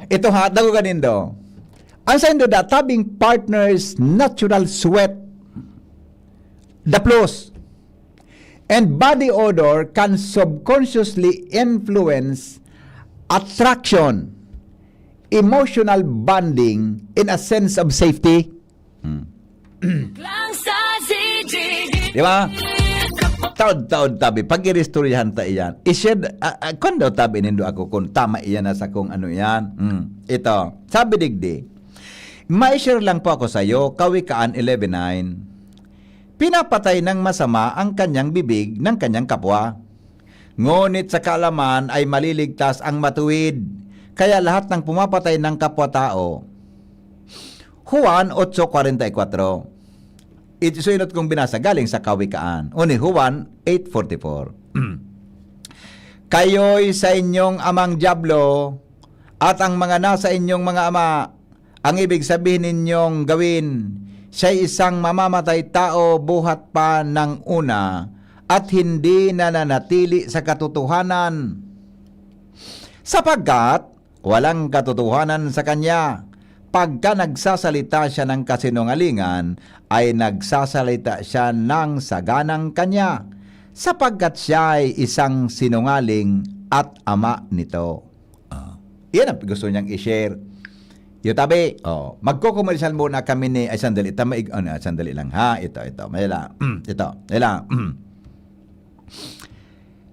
ito ha, dago ganindo. Ang saindo da, tabing partner's natural sweat, the plus, and body odor can subconsciously influence attraction, emotional bonding, in a sense of safety. Hmm. Lang sa C G. Di ba? Taod-taod tabi, pag-iristoryahan ta iyan. I-share, ah, ah, kung daw tabi nindo ako kung tama iyan na sa kung ano iyan. Hmm. Ito, sabi digdi, "Mai-share lang po ako sa'yo, Kawikaan eleven nine. Pinapatay ng masama ang kanyang bibig ng kanyang kapwa. Ngunit sa kaalaman ay maliligtas ang matuwid. Kaya lahat ng pumapatay ng kapwa-tao." Juan eight forty-four. Ito suinot kong binasa galing sa Kawikaan. O ni Juan eight forty-four. "Kayo'y sa inyong amang dyablo, at ang mga nasa inyong mga ama, ang ibig sabihin ninyong gawin, Siya'y isang mamamatay tao buhat pa nang una at hindi nananatili sa katotohanan, sapagkat walang katotohanan sa kanya. Pagka nagsasalita siya ng kasinungalingan, ay nagsasalita siya ng saganang kanya, sapagkat siya ay isang sinungaling at ama nito. Ah, iyan ang gusto niyang i-share. Yo, tabi, oh, magko-commercial muna kami ni, ay, sandali, tama, ig-, ano, sandali lang, ha? Ito, ito, may lang, ito, may lang.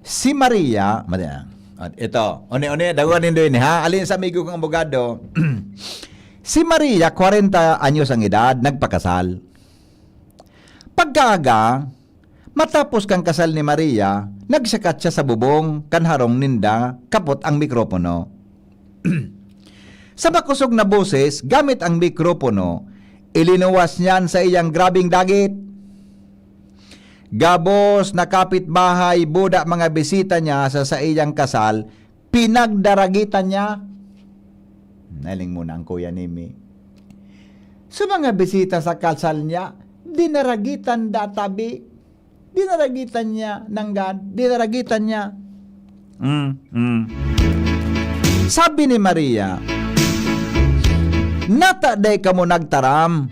Si Maria, mali na. At ito, one, one, daguan nindo ini, ha? Alin sa amigo kong abogado? Si Maria, kwarenta anyos ang edad, nagpakasal. Pagkaaga, matapos kan kasal ni Maria, nagsakat siya sa bubong kan harong ninda kapot ang mikropono. Sa makosog na boses, gamit ang mikropono, ilinuwas niyan sa iyang grabing dagit. Gabos na kapitbahay, buda mga bisita niya sa saiyang kasal, pinagdaragitan niya. Naling mo na ang kuya ni Mi. Sa mga bisita sa kasal niya, dinaragitan da tabi. Dinaragitan niya nanggad. Dinaragitan niya. Mm, mm. Sabi ni Maria, "Nata dai kamo nagtaram?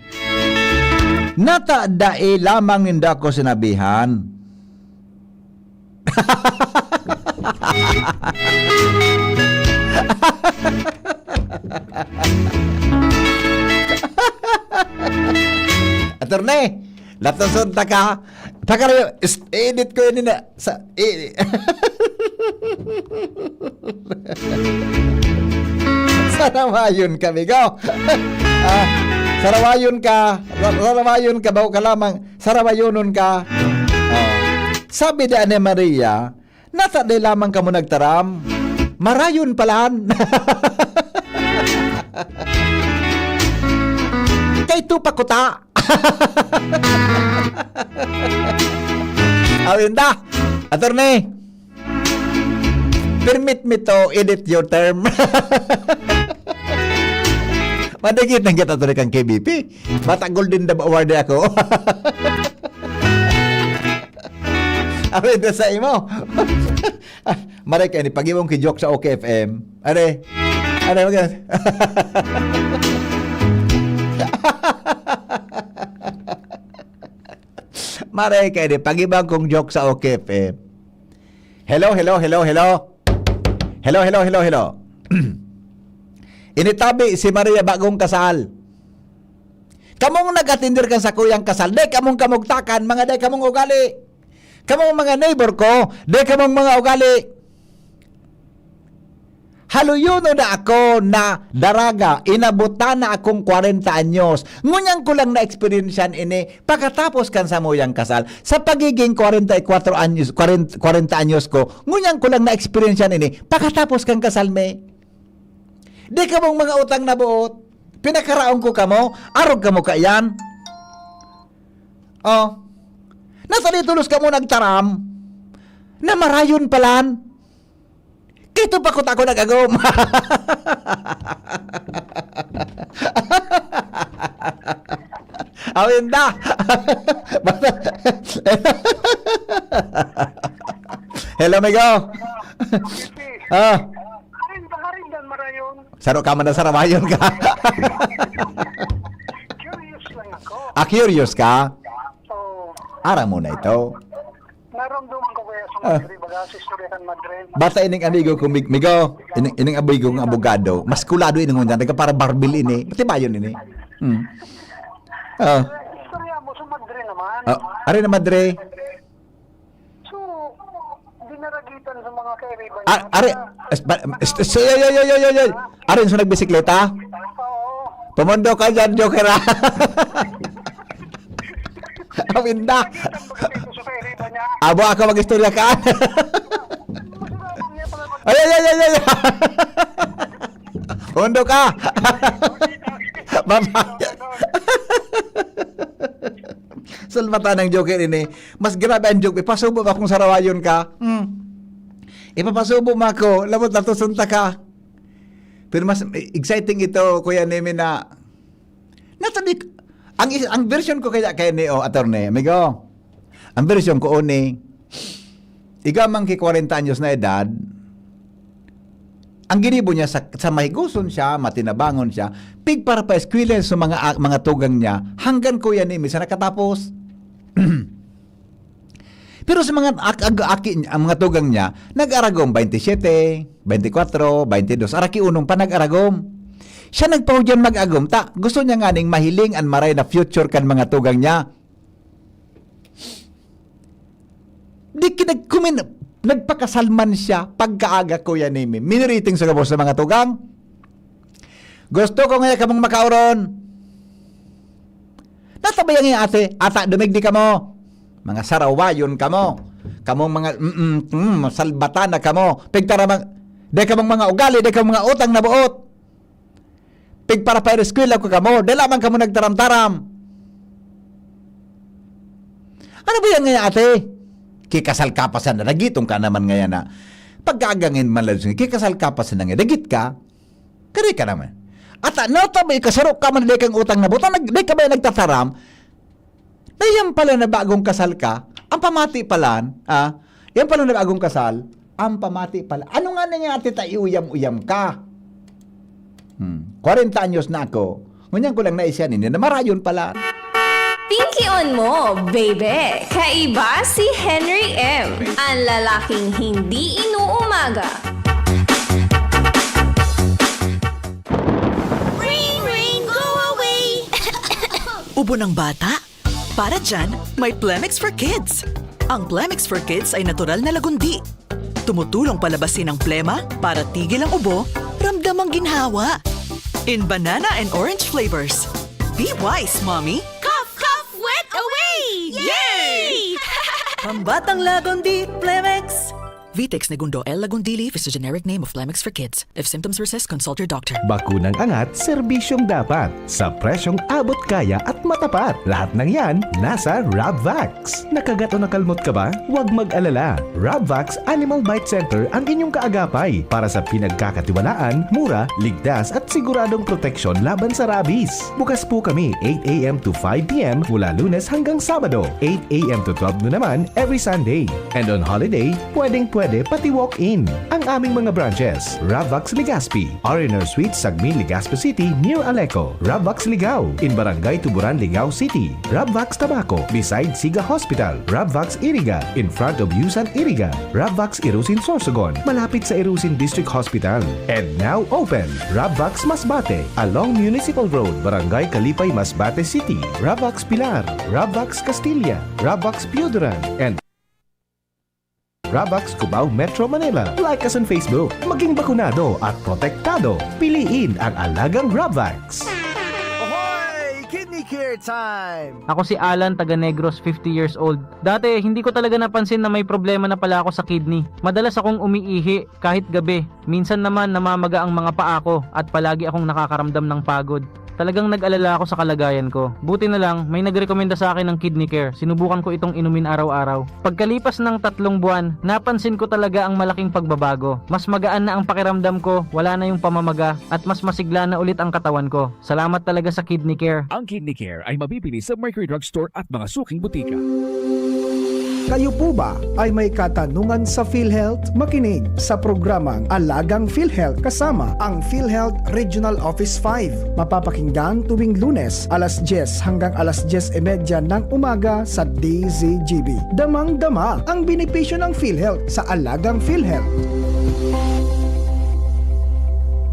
Nata dai lamang nindo ako sinabihan?" Attorney, latoson ta ka. Pakarayo, is-, edit ko yun na. Sa, i-, sarawayon ka, migo. Ah, sarawayon ka. Sa-, sarawayon ka, bago ka lamang. Sarawayonon ka. Ah. Sabi di ni Maria, "Nata dai lamang kamo nagtaram? Marayon palan." Kay tupa kuta. Awin da, attorney. Permit me to edit your term. Madagit na kita, attorney, kan K B P. Bata Golden Dove Award ako. Awin da sa imo. Maray ka ini, pag-iwang ki joke sa O K F M. Are. Are, mag- Maray ka ini, pag-iwang kong joke sa O K F M. Hello, hello, hello, hello. Hello, hello, hello, hello. Initabi si Maria bagong kasal. Kamong nag-atender kan sakuyang kasal, dai kamong kamugtakan, mga dai kamong ugali. Kamong mga neighbor ko, dai kamong mga ugali. Haluyonon na ako na daraga, inabotan na akong kwarenta anyos. Ngunyan ko lang na-eksperyensyan ini pakatapos kan samuyang kasal. Sa pagiging kwarenta y kwatro anyos, kwarenta, kwarenta anyos ko, ngunyan ko lang na-eksperyensyan ini pakatapos kan kasal mi. Di kamong mga utang na buot, pinakaraon ko kamo, arog kamo kaiyan. Oh. Nasa di tulos kamo nagtaram na marayon palan. Kito pa ko ta ako nag-agom. Awin da. Basta, hello, amigo. Ah. Harin ba, harin dan marayon? Saro ka man na sarawayon ka. Curious lang ako. Ah, curious ka? Oo. Aram mo na ito. Naramdaman ko kaya sa Ah. Madre, baga sa istorya kan Madre. Basta ining amigo ko, mig-, migo, ining, ining amigo kong abogado, mas kulado ini ngunyan, nagka para barbil ini. Matibayon ini. Hmm. Ah. Istorya mo sa Madre naman. Ah, are na, Madre. So, dinaragitan sa mga kairiban Ah, niya. Are, es-, ba-, es-, es-, yo, yo, yo, yo, yo, yo. Are, so nagbisikleta? Oo. Pumundo ka dyan, Joker, ah. Awin da. Dinaragitan ba kasi ito sa kairiban niya? Abo ako mag-istorya ka. Ay, ay, ay, ay, ay. Pumundo ka. Bye-bye. Salbata ng Joker ini. Mas grabe ang joke. Ipasubo mo akong sarawayon ka. Hmm. Ipapasubo mo ako. Labot na to, sunta ka. Pero mas exciting ito, Kuya Nemi, na natabi, Ang is-, ang version ko kaya kay ni, oh, attorney, amigo. Ang version ko, oni, ikaw man ki kwarenta anyos na edad, ang ginibo niya sa, sa mahigoson siya, matinabangon siya, pigparapaeskwela sa mga, a-, mga tugang niya, hanggang kuya ni, minsan nakatapos. Pero sa mga ak-, ag-, aki, ang mga tugang niya, nag-aragom twenty-seven, twenty-four, twenty-two, araki unong pa nag-aragom. Siya nagpahudyang mag-agom, ta gusto niya nganing mahiling an maray na future kan mga tugang niya. Di kinagkumin, nagpakasal man siya pagkaaga, kuya nimi. Miniriting sa gabos sa mga tugang. Gusto ko ngaya kamong makauron. Natabayan niya ate, ata dumigdi kamo. Mga sarawayon kamo. Kamong mga, mm, mm, salbatana kamo. Pigtaramang, dai kamong mga ugali, dai kamong mga utang na buot. Pigparapaeskwela ko kamo, dai lamang kamo nagtaram-taram. Ano ba yan ngaya, ate? Kikasal ka pa sana, dagitong ka naman ngaya na. Pagkaagangin man lang, kikasal ka pa sana ngaya, dagit ka? Kari ka naman. At ano ta ba, ikasaro ka man, dai kang utang na buot, nag-, dai ka ba nagtataram? Na yan pala na bagong kasal ka, ang pamati pala, ah, yan pala na bagong kasal, ang pamati pala. Ano nga na nga, ate, ta iuyam-uyam ka? Hmm, kwarenta anyos na ako. Ngunyan ko lang naisya ninyo na marayon pala. Pinkion mo, baby! Kaiba si Henry M, ang lalaking hindi inuumaga. Ring, ring, go away! Ubo ng bata? Para dyan, may Plemex for Kids. Ang Plemex for Kids ay natural na lagundi. Tumutulong palabasin ang plema para tigil ang ubo, ramdam ang ginhawa. In banana and orange flavors. Be wise, mommy! Cough, cough, wet away! Yay! Pambatang Lagundi, Plemex! Vitex Negundo L. Lagundili is the generic name of Plemex for Kids. If symptoms persist, consult your doctor. Bakunang angat, serbisyong dapat. Sa presyong abot kaya at matapat. Lahat ng yan, nasa Rabvax. Nakagat o nakalmot ka ba? Huwag mag-alala. Rabvax Animal Bite Center ang inyong kaagapay para sa pinagkakatiwalaan, mura, ligtas at siguradong proteksyon laban sa rabies. Bukas po kami eight a m to five p m mula Lunes hanggang Sabado, eight a m to twelve noon naman every Sunday. And on holiday, pwedeng-pwede pati walk-in. Ang aming mga branches, Rabvax Legazpi, R and R Suite, Sagmin, Legazpi City, near Aleco. Rabvax Ligao, in Barangay Tuburan, Ligao City. Rabvax Tabaco, beside Siga Hospital. Rabvax Iriga, in front of Yusan Iriga. Rabvax Irusin Sorsogon, malapit sa Irusin District Hospital. And now open, Rabvax Masbate, along Municipal Road, Barangay Kalipay, Masbate City. Rabvax Pilar, Rabvax Castilla, Rabvax Pioduran, and Rabvax Cubao, Metro Manila. Like us on Facebook. Maging bakunado at protektado. Piliin ang alagang Rabvax. Ahoy! Kidney Care Time! Ako si Alan, taga Negros, fifty years old. Dati, hindi ko talaga napansin na may problema na pala ako sa kidney. Madalas akong umiihi kahit gabi. Minsan naman, namamaga ang mga paa ko at palagi akong nakakaramdam ng pagod. Talagang nag-alala ako sa kalagayan ko. Buti na lang, may nagrekomenda sa akin ng Kidney Care. Sinubukan ko itong inumin araw-araw. Pagkalipas ng tatlong buwan, napansin ko talaga ang malaking pagbabago. Mas magaan na ang pakiramdam ko, wala na yung pamamaga, at mas masigla na ulit ang katawan ko. Salamat talaga sa Kidney Care. Ang Kidney Care ay mabibili sa Mercury Drug Store at mga suking butika. Kayo po ba ay may katanungan sa PhilHealth? Makinig sa programang Alagang PhilHealth kasama ang PhilHealth Regional Office five. Mapapakinggan tuwing Lunes, alas dyes hanggang alas dyes y media ng umaga sa D Z G B. Damang-dama ang benepisyo ng PhilHealth sa Alagang PhilHealth.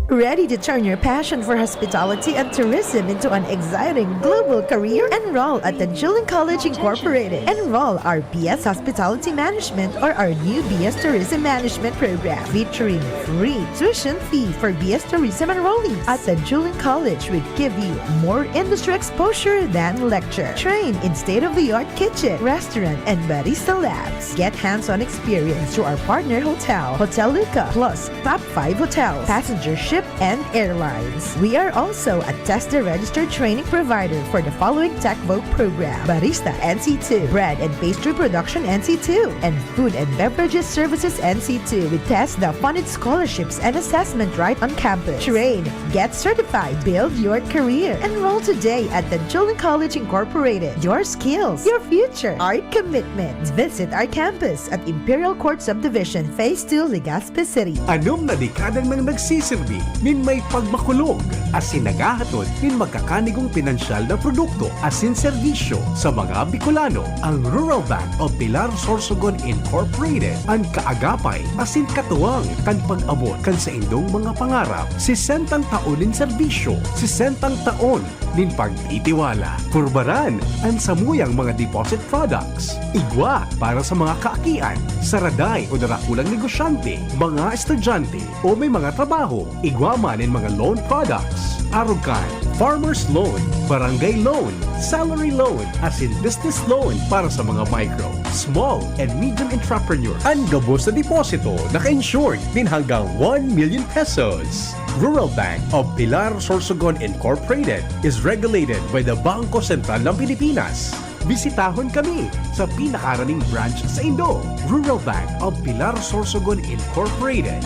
Ready to turn your passion for hospitality and tourism into an exciting global career? Enroll at Tanjuling College Incorporated. Enroll our B S Hospitality Management or our new B S Tourism Management program, featuring free tuition fee for B S Tourism enrollees. At Tanjuling College, we give you more industry exposure than lecture. Train in state-of-the-art kitchen, restaurant, and barista labs. Get hands-on experience through our partner hotel, Hotel Luca, plus top five hotels. Passenger and airlines. We are also a TESDA registered training provider for the following Tech Voc program: Barista N C two, Bread and Pastry Production N C two, and Food and Beverages Services N C two with TESDA funded scholarships and assessment right on campus. Train, get certified, build your career. Enroll today at Danjulin College Incorporated. Your skills, your future, our commitment. Visit our campus at Imperial Court Subdivision, Phase two, Legazpi City. Anom na dekada nang nagsisirbi nin may pagmakulog asin naghahatod nin magkakanigong pinansyal na produkto asin serbisyo sa mga Bicolano. Ang Rural Bank of Pilar Sorsogon Incorporated an kaagapay asin katuwang kan pag-abot kan saindong mga pangarap. Sesentang taon nin serbisyo, sesentang taon nin pagtitiwala. Purbaran an samuyang mga deposit products. Igwa para sa mga kaakian, saraday o darakulang negosyante, mga estudyante o may mga trabaho. Igwa man nin mga loan products. Arog kan farmer's loan, barangay loan, salary loan, asin business loan para sa mga micro, small, and medium entrepreneurs. An gabos na deposito naka-insured nin hanggang one million pesos. Rural Bank of Pilar Sorsogon Incorporated is regulated by the Bangko Sentral ng Pilipinas. Bisitahon kami sa pinakaraning branch saindo. Rural Bank of Pilar Sorsogon Incorporated.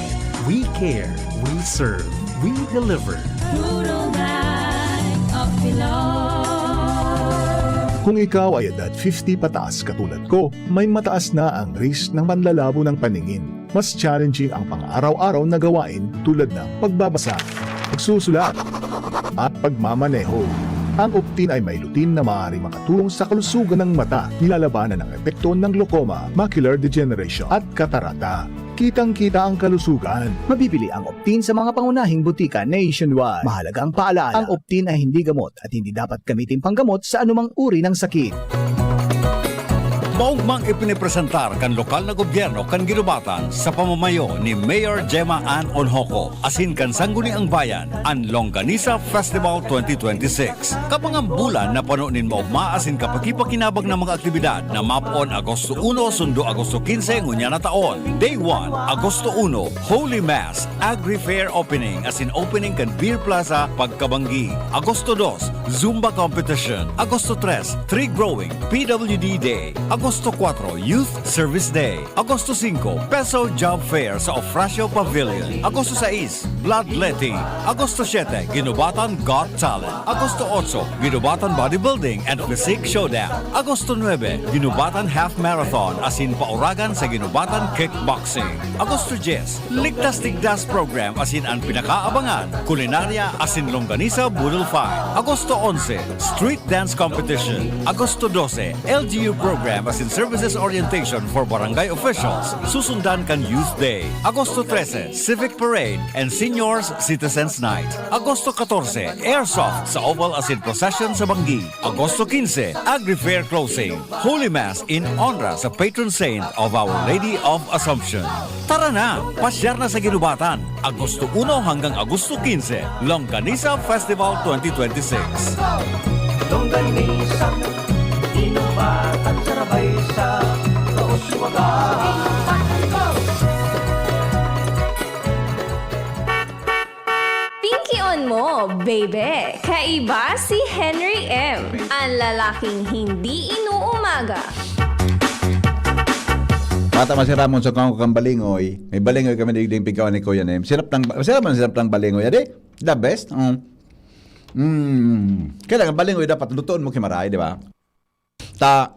We care, we serve, we deliver. Rural Bank of Pilar. Kung ikaw ay edad fifty pataas katulad ko, may mataas na ang risk ng panlalabo ng paningin. Mas challenging ang pang-araw-araw na gawain tulad ng pagbabasa, pagsusulat, at pagmamaneho. Ang Optin ay may lutein na maaaring makatulong sa kalusugan ng mata, nilalabanan ang epekto ng glaucoma, macular degeneration, at katarata. Kitang-kita ang kalusugan. Mabibili ang Optin sa mga pangunahing butika nationwide. Mahalagang paalala, ang Optin ay hindi gamot at hindi dapat gamitin panggamot sa anumang uri ng sakit. Maugmang ipinipresentar kan lokal na gobyerno kan Guinobatan sa pamamayo ni Mayor Gemma Ann Onhoco asin kan Sangguniang Bayan an Longganisa Festival twenty twenty-six. Kabangang bulan na pano nin maugma asin kapakipakinabang na mga aktibidad na mapoon Agosto uno sundo Agosto quince ngunyan na taon. Day one, Agosto uno, Holy Mass, Agri Fair Opening asin opening kan Beer Plaza pagkabanggi. Agosto dos, Zumba Competition. Agosto tres, Tree Growing, P W D Day. Agosto cuatro, Youth Service Day. Agosto singko, Peso Job Fair sa Ofracio Pavilion. Agosto sais, Bloodletting. Agosto siete, Guinobatan Got Talent. Agosto otso, Guinobatan Bodybuilding and Physique Showdown. Agosto nuebe, Guinobatan Half Marathon asin pauragan sa Guinobatan Kickboxing. Agosto dyes, Ligtas Tigdas Program asin an pinakaabangan, kulinarya asin longganisa boodle fight. Agosto onse, Street Dance Competition. Agosto dose, L G U Program asin Services Orientation for Barangay Officials, susundan kan Youth Day. Agosto trese, Civic Parade and Seniors Citizens Night. Agosto katorse, Airsoft sa Oval asin Procession sa Banggi. Agosto quince, Agri Fair Closing. Holy Mass in honra sa patron saint of Our Lady of Assumption. Tara na! Pasyar na sa Guinobatan, Agosto uno hanggang Agosto quince, Longganisa Festival twenty twenty-six. Longganisa, Guinobatan, sarabay sa kauswagan. Pinkion mo, baby! Kaiba si Henry M, ang lalaking hindi inuumaga. Pata masiramon sa kang kang balingoy. May balingoy kami digding pigkawan ni Kuya Nem. Sirap ng, sirap man, sirap ng balingoy, adi? The best. Mm. Mm. Kailangan balingoy dapat lutoon mo kimaray, di ba? Ta,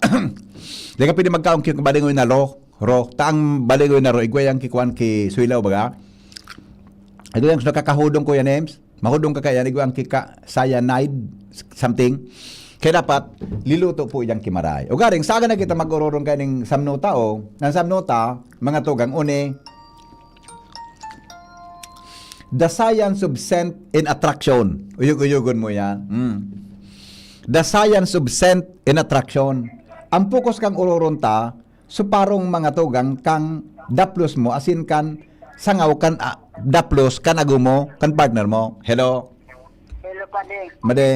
di ka pwede magkaon ki balingoy na raw, raw. Ta ang balingoy na raw, igwa yang kikuan ki Suilaw, baga? Igwa yang nakakahudong, Kuya Nems. Mahudong ka kaya, igwa ang kika cyanide, something. Kaya dapat, liluto po yang kimaray. O garing, saga na kita mag-ororong kaya ning samnuta, o. Ang samnuta, mga tugang, uni, The Science of Scent and Attraction. Uyog-uyogon mo yan. Mm. The Science of Scent and Attraction. Ang focus kang uroron ta, suparong mga tugang kang daplos mo, asin kan sangaw kan, ah, daplos kan agom mo, kan partner mo. Hello? Hello, Padi. Madi.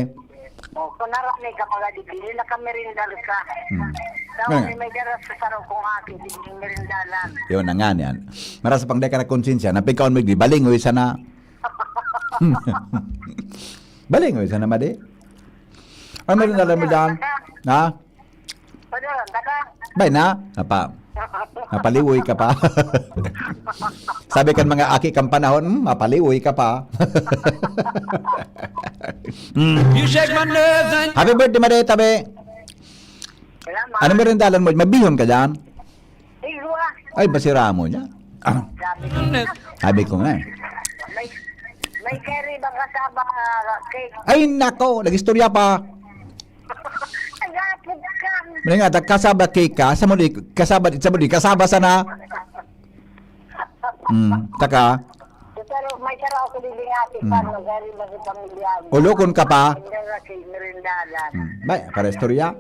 Oh, kunara ni ka mga di, dili na ka merindal ka. Hmm. Daw Ngayon. Ni may garas sa sarong kong aki, di ni merindalan. Yun na nga yan. Marasa pang deka na konsensya, napikaon mo di, balingoy sana. Balingoy sana, madi. Ano meron dala mo dyan? Ha? Pwede lang, taka. Bay na? Napa, napaliwoy ka pa. Sabi kan mga aki kang panahon, "Hmm, mapaliwoy ka pa." Mm. You shake my nerves and Happy birthday, madi, tabi. Salamat. Ano meron dalan mo? Mabihon ka dyan? Igwa. Ay, basira mo niya. Ah, Sabi ko na. Sabi ko nga eh. May, may cherry bang kasama, ah, cake? Ay, nako, nag-istorya pa. Ay, hapon ka. Mali nga, ta-, kasaba cake ka, sa muli, kasaba, sa muli, kasaba sana. Hmm, taka. Pero may tara ako dili nga, si Hmm. Pan, magari ba si pamilya? Ulokon ka pa? Hindi na si merindahan. Hmm. Bay, para istorya?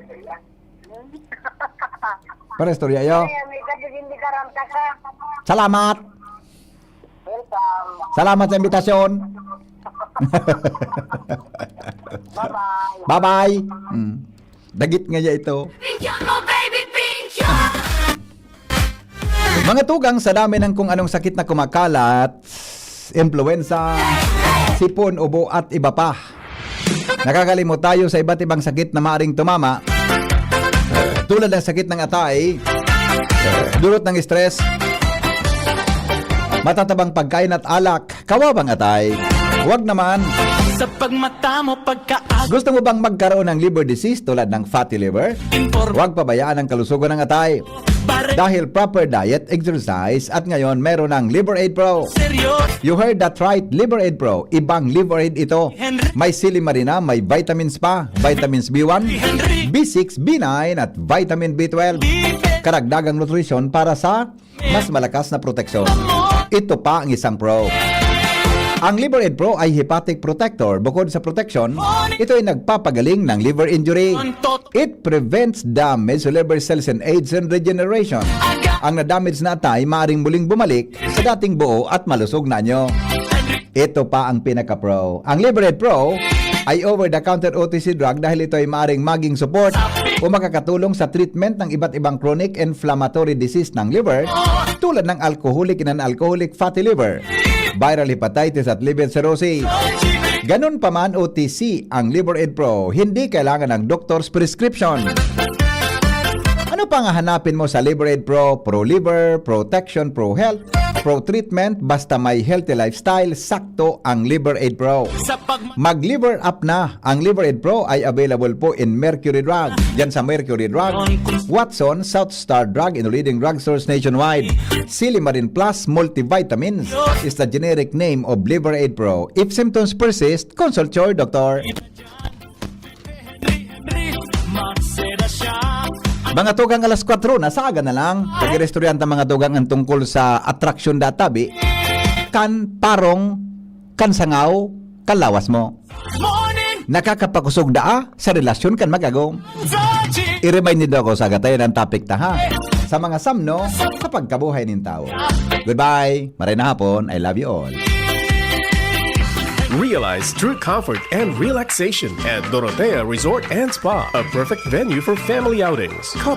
Para istorya, yo. Ay, may gabi, hindi ka ram taka. Salamat. Welcome. Salamat sa imbitasyon. Bye-bye. Bye-bye. Mm. Dagit nga niya ito. Mga tugang, sa dami ng kung anong sakit na kumakalat, impluwensa, sipon, ubo at iba pa. Nakakalimot tayo sa iba't ibang sakit na maaring tumama, tulad ng sakit ng atay, dulot ng stress, matatabang pagkain at alak, kawawang atay. Huwag naman. Sa pagmata mo, pagkaag- Gusto mo bang magkaroon ng liver disease tulad ng fatty liver? Inform- Huwag pabayaan ang kalusugan ng atay. Dahil proper diet, exercise, at ngayon meron ng Liver Aid Pro. Seryo? You heard that right, Liver Aid Pro. Ibang Liver Aid ito. May silimarina, may vitamins pa, vitamins B one, B six, B nine, at vitamin B twelve. Karagdagang nutrisyon para sa mas malakas na proteksyon. Ito pa ang isang pro. Ang Liver Aid Pro ay hepatic protector. Bukod sa proteksyon, ito ay nagpapagaling ng liver injury. It prevents damage to liver cells and aids in regeneration. Ang na-damage na atay maaring muling bumalik sa dating buo at malusog na anyo. Ito pa ang pinaka-pro. Ang Liver Aid Pro ay over-the-counter O T C drug dahil ito ay maaring maging support o makakatulong sa treatment ng iba't ibang chronic inflammatory disease ng liver, tulad ng alcoholic and non-alcoholic fatty liver, viral hepatitis at liver cirrhosis. Ganun pa man, O T C ang Liver Aid Pro, hindi kailangan ng doctor's prescription. Ano pa ang hahanapin mo sa Liver Aid Pro? Pro liver, protection, pro health, pro treatment, basta may healthy lifestyle, sakto ang Liver Aid Pro. Sa pag- Mag-Liver Up na! Ang Liver Aid Pro ay available po in Mercury Drug. Diyan sa Mercury Drug, Watson, South Star Drug, in leading drugstores nationwide. Silimarin Plus Multivitamins is the generic name of Liver Aid Pro. If symptoms persist, consult your doctor. Mga tugang, alas kwatro na, sa aga na lang. Pag-iristoryahan ta, mga tugang, ang tungkol sa atraksyon da tabi, kan parong, kan sangaw, kan lawas mo. Nakakapakusog daa sa relasyon kan mag-agom. I-remind nindo ako sa gatayan ang topic ta, ha? Sa mga samno sa pagkabuhay nin tawo. Goodbye. Maray na hapon. I love you all. Realize true comfort and relaxation at Dorotea Resort and Spa, a perfect venue for family outings, couples